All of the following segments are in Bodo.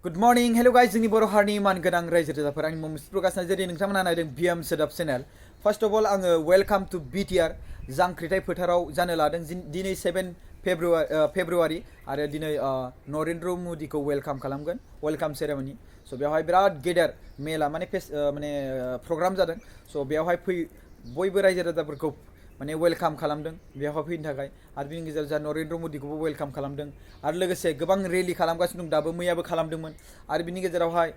Good morning, hello guys. जोंनि बर' हारिनि मानगोनां रायजो राजाफोर आंनि मुं प्रकाश नार्जारी नोंथांमोना नायदों बिएम सोदाब चेनेल। फार्स्ट अफ अल आङो वेलकाम टू बिटिआर जांख्रिथाय फोथाराव जानो लादों दिनै 7 फेब्रुवारि आरो दिनै नरेन्द्र मोदीखौ वेलकाम खालामगोन वेलकाम सेरेमनी। स' बेवहाय बिराद गेदेर मेला माने प्रग्राम जादों। स' बेवहाय बयबो रायजो राजाफोरखौ माने वेलकाम खालामदों बेवहाय फैनो थाखाय आरो बिनि गेजेराव जा नरेन्द्र मोदीखौबो वेलकाम खालामदों आरो लोगोसे गोबां रेलि खालामगासिनो दं दाबो मैयाबो खालामदोंमोन आरो बिनि गेजेरावहाय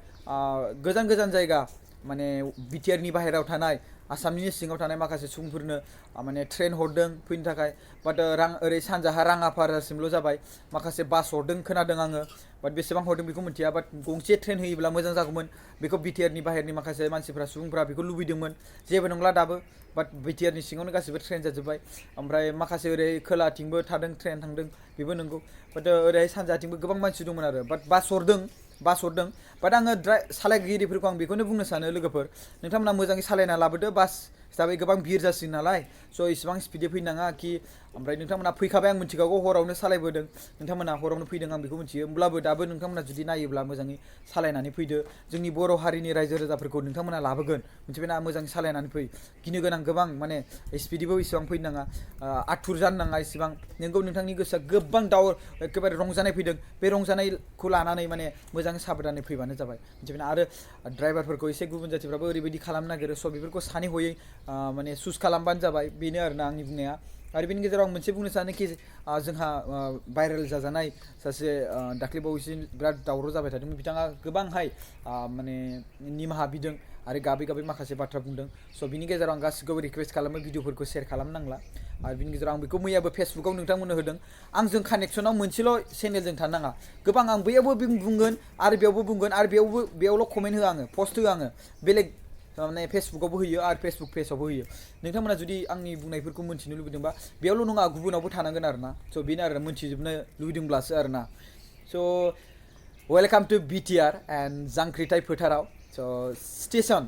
गोजान गोजान जायगा माने बिटिआरनि बाहेरायाव थानाय आसामनि सिङाव थानाय माखासे सुबुंफोरनो माने ट्रेन हरदों फैनो थाखाय बाट ओरै सानजाहा राङापारासिमल' जाबाय माखासे बास हरदों खोनादों आङो बाट बेसेबां हरदों बेखौ मिथिया बाट गंसे ट्रेन होयोब्ला मोजां जागौमोन बेखौ बिटिआरनि बाहेरनि माखासे मानसिफ्रा सुबुंफ्रा बेखौ लुबैदोंमोन जेबो नंला दाबो बाट बिटिआरनि सिङावनो गासिबो ट्रेन जाजोब्बाय ओमफ्राय माखासे ओरै खोलाथिंबो थादों ट्रेन थांदों बेबो नंगौ बाट ओरैहाय सानजाथिंबो गोबां मानसि दंमोन आरो बाट बास हरदों बाट आङो सालायगिरिफोरखौ आं बेखौनो बुंनो सानो लोगोफोर नोंथांमोना मोजाङै सालायना लाबोदो बास हिसाबै गोबां भिर जासिगोन नालाय स' इसिबां स्पिडै फैनो नाङा कि ओमफ्राय नोंथांमोना फैखाबाय आं मिथिखागौ हरावनो सालायबोदों नोंथांमोना हरावनो फैदों आं बेखौ मिथियो होमब्लाबो दाबो नोंथांमोना जुदि नायोब्ला मोजाङै सालायनानै फैदो जोंनि बर' हारिनि रायजो राजाफोरखौ नोंथांमोना लाबोगोन मिथिबायना मोजाङै सालायनानै फै गिनो गोनां गोबां माने स्पिडैबो इसिबां फैनो नाङा आथुर जानो नाङा इसिबां नोंगौ नोंथांनि गोसोआ गोबां एखेबारे रंजानाय फैदों बे रंजानायखौ लानानै माने मोजाङै साबधानै फैबानो जाबाय मिथिबायना आरो ड्राइभारफोरखौ एसे गुबुन जाथिफ्राबो ओरैबायदि खालामनो नागिरो स' बेफोरखौ सानै हयै माने सुस खालामबानो जाबाय बेनो आरोना आंनि बुंनाया आरो बेनि गेजेराव आं मोनसे बुंनो सानो कि जोंहा भाइरेल जाजानाय सासे दाख्लैबावैसो बिराद दावराव जाबाय थादोंमोन बिथाङा गोबांहाय माने निमाहा बिदों आरो गाबै गाबै माखासे बाथ्रा बुंदों स' बिनि गेजेराव आं गासिखौबो रिकुवेस्ट खालामो भिडिअफोरखौ शेयार खालामनांला आरो बिनि गेजेराव आं बेखौ मैयाबो फेसबुकाव नोंथांमोननो होदों आंजों कानेक्सनाव मोनसेल' चेनेलजों थानो नाङा गोबां आं बैयावबो बुंगोन आरो बेयावबो बुंगोन आरो बेयावल' कमेन्ट होआ आङो पस्ट होआ आङो बेलेग माने फेसबुकावबो होयो आरो फेसबुक पेजावबो होयो नोंथांमोना जुदि आंनि बुंनायफोरखौ मोन्थिनो लुबैदोंबा बेयावल' नङा गुबुनावबो थानांगोन आरोना स' बेनो आरो मोन्थिजोबनो लुबैदोंब्लासो आरोना स' वेलकाम टु बिटिआर एन्ड जांख्रिथाय फोथाराव स' स्टेसन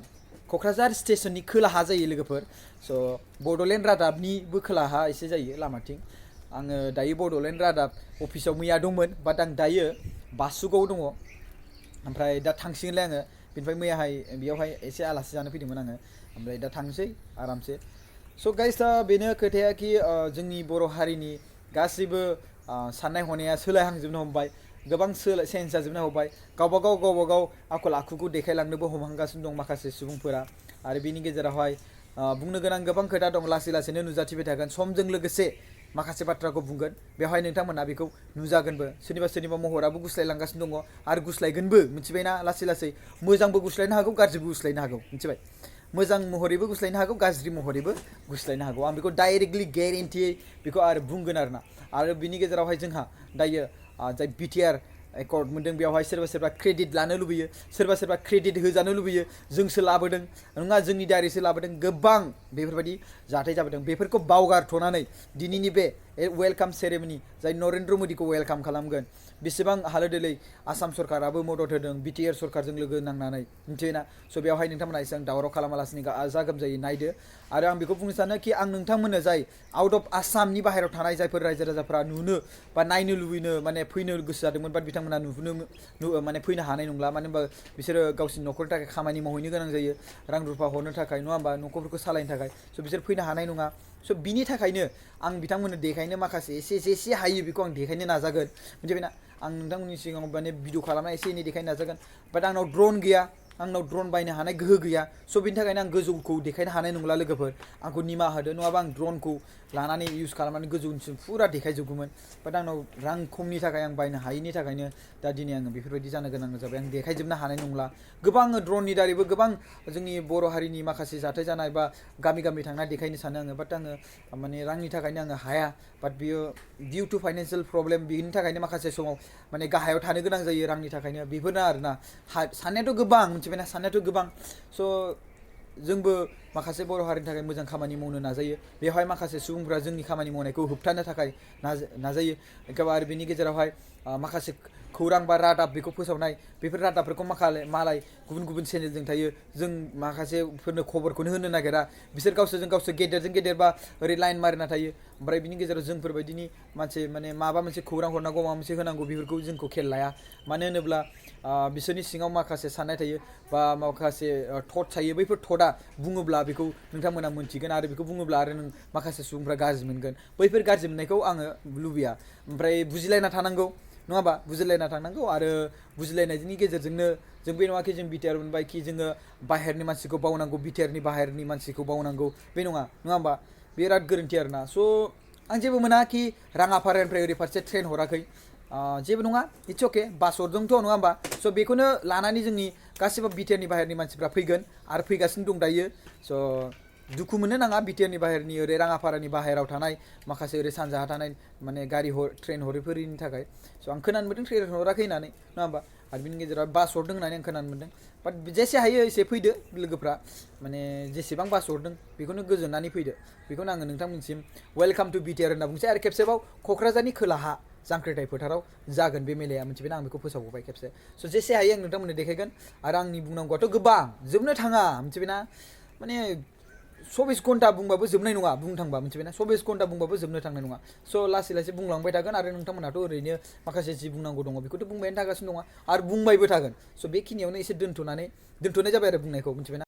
क'क्राझार स्टेसननि खोलाहा जायो लोगोफोर स' बड'लेण्ड रादाबनिबो खोलाहा एसे जायो लामाथिं आङो दायो बड'लेण्ड रादाब अफिसाव मैया दंमोन बाट आं दायो बासुगाव दङ ओमफ्राय दा थांसिगोनलाय आङो बेनिफ्राय मैयाहाय बेयावहाय एसे आलासि जानो फैदोंमोन आङो ओमफ्राय दा थांसै आरामसे स' गाइस दा बेनो खोथाया कि जोंनि बर' हारिनि गासैबो साननाय हनाया सोलायहांजोबनो हमबाय गोबां चेन्ज जाजोबनो हमबाय गावबागाव आखल आखुखौ देखायलांनोबो हमहांगासिनो दं माखासे सुबुंफोरा आरो बिनि गेजेरावहाय बुंनो गोनां गोबां खोथा दं लासै लासैनो नुजाथिबाय थागोन समजों लोगोसे माखासे बाथ्राखौ बुंगोन बेवहाय नोंथांमोना बेखौ नुजागोनबो सोरनिबा महराबो गुस्लायलांगासिनो दङ आरो गुस्लायगोनबो मिथिबायना लासै लासै मोजांबो गुस्लायनो हागौ गाज्रिबो गुस्लायनो हागौ मिथिबाय मोजां महरैबो गुस्लायनो हागौ गाज्रि महरैबो गुस्लायनो हागौ आं बेखौ डाइरेक्टलि गेरेन्टियै बेखौ आरो बुंगोन आरो बिनि गेजेरावहाय जोंहा दायो जाय बिटिआर एकर्ड मोनदों बेवहाय सोरबा क्रेडिट लानो लुबैयो सोरबा क्रेडिट होजानो लुबैयो जोंसो लाबोदों नङा जोंनि दारैसो लाबोदों गोबां बेफोरबायदि जाथाय जाबोदों बेफोरखौ बावगारथ'नानै दिनैनि बे वेलकाम सेरेमनी जाय नरेन्द्र मोदीखौ वेलकाम खालामगोन बेसेबां हालोदैलै आसाम सरकाराबो मदद होदों बिटिआर सरकारजों लोगो नांनानै मिथिबायना स' बेवहाय नोंथांमोना एसेबां दावराव खालामालासिनो गाजा गोमजायै नायदो आरो आं बेखौ बुंनो सानो कि आं नोंथांमोननो जाय आउट अफ आसामनि बाहेरायाव थानाय जायफोर रायजो राजाफ्रा नुनो बा नायनो लुबैनो माने फैनो गोसो जादोंमोन बाट बिथांमोना माने फैनो हानाय नंला मानो होनबा बिसोरो गावसिनि न'खरनि थाखाय खामानि मावहैनो गोनां जायो रां रुफा हरनो थाखाय नङा होमबा न'खरफोरखौ सालायनो थाखाय स' बिसोर फैनो हानाय नङा स' बिनि थाखायनो आं बिथांमोननो देखायनो माखासे जेसे हायो बेखौ आं देखायनो नाजागोन मिथिबायना आं नोंथांमोननि सिगाङाव माने भिडिअ खालामना एसे एनै देखायनो नाजागोन बाट आंनाव ड्रन गैया आंनाव ड्रन बायनो हानाय गोहो गैया स' बिनि थाखायनो आं गोजौखौ देखायनो हानाय नंला लोगोफोर आंखौ निमाहा होदो नङाबा आं ड्रनखौ लानानै इउज खालामनानै गोजौनिसिम फुरा देखायजोबगौमोन बाट आंनाव रां खमनि थाखाय आं बायनो हायैनि थाखायनो दा दिनै आङो बेफोरबायदि जानो गोनां जाबाय आं देखायजोबनो हानाय नंला गोबां ड्रननि दारैबो गोबां जोंनि बर' हारिनि माखासे जाथाय जानाय बा गामि थांना देखायनो सानो आङो बाट आङो माने रांनि थाखायनो आङो हाया बाट बियो डिउ टु फाइनान्सियेल प्रब्लेम बिनि थाखायनो माखासे समाव माने गाहायाव थानो गोनां जायो रांनि थाखायनो बेफोरनो आरोना साननायाथ' गोबां मिथिबायना साननायाथ' गोबां स' जोंबो माखासे बर' हारिनि थाखाय मोजां खामानि मावनो नाजायो बेवहाय माखासे सुबुंफ्रा जोंनि खामानि मावनायखौ होबथानो थाखाय नाजायो एखेबारे बिनि गेजेरावहाय माखासे खौरां बा रादाब बेखौ फोसावनाय बेफोर रादाबफोरखौ मालाय गुबुन गुबुन चेनेलजों थायो जों माखासेफोरनो खबरखौनो होनो नागिरा बिसोर गावसोरजों गावसोर गेदेरजों गेदेर बा ओरै लाइन मारिना थायो ओमफ्राय बिनि गेजेराव जोंफोरबायदिनि मानसि माने माबा मोनसे खौरां हरनांगौ माबा मोनसे होनांगौ बेफोरखौ जोंखौ खेल लाया मानो होनोब्ला बिसोरनि सिङाव माखासे साननाय थायो बा माखासे थट थायो बैफोर थटआ बुङोब्ला बेखौ नोंथांमोना मोनथिगोन आरो बेखौ बुङोब्ला आरो नों माखासे सुबुंफ्रा गाज्रि मोनगोन बैफोर गाज्रि मोननायखौ आङो लुबैया ओमफ्राय बुजिलायना थानांगौ नङा होमबा बुजिलायना थानांगौ आरो बुजिलायनायनि गेजेरजोंनो जों बे नङा कि जों बिटिआर मोनबाय कि जोङो बाहेरनि मानसिखौ बावनांगौ बिटिआरनि बाहेरनि मानसिखौ बावनांगौ बे नङा होमबा बिराद गोरोन्थि आरोना स' आं जेबो मोना कि राङापारानिफ्राय ओरै फारसे ट्रेन हराखै जेबो नङा इट्स अके बास हरदोंथ' नङा होमबा स' बेखौनो लानानै जोंनि गासिबो बिटिआरनि बाहेरनि मानसिफ्रा फैगोन आरो फैगासिनो दं दायो स' दुखु मोननो नाङा बिटिआरनि बाहेरनि ओरै राङापारानि बाहेराव थानाय माखासे ओरै सानजाहा थानाय माने ट्रेन हरैफोरनि थाखाय स' आं खोनानो मोन्दों ट्रेन हराखै होननानै नङा होमबा आरो बिनि गेजेराव बास हरदों होननानै आं खोनानो मोन्दों बाट जेसे हायो एसे फैदो लोगोफ्रा माने जेसेबां बास हरदों बेखौनो गोजोननानै फैदो बेखौनो आङो नोंथांमोनसिम वेलकाम टु बिटिआर होनना बुंसै आरो खेबसेबाव क'क्राझारनि खोलाहा जांख्रिथाय फोथाराव जागोन बे मेलाया मिथिबायना आं बेखौ फोसावबोबाय खेबसे स' जेसे हायो आं नोंथांमोननो देखायगोन आरो आंनि बुंनांगौआथ' गोबां जोबनो थाङा मिथिबायना माने 24 घन्टा बुंबाबो जोबनाय नङा बुंनो थांबा मिथिबायना 24 घन्टा बुंबाबो जोबनो थांनाय नङा स' लासै लासै बुंलांबाय थागोन आरो नोंथांमोनाथ' ओरैनो माखासे जि बुंनांगौ दङ बेखौथ' बुंबायानो थागासिनो दङ आरो बुंबायबो थागोन स' बेखिनियावनो एसे दोनथ'नाय जाबाय आरो बुंनायखौ मिथिबायना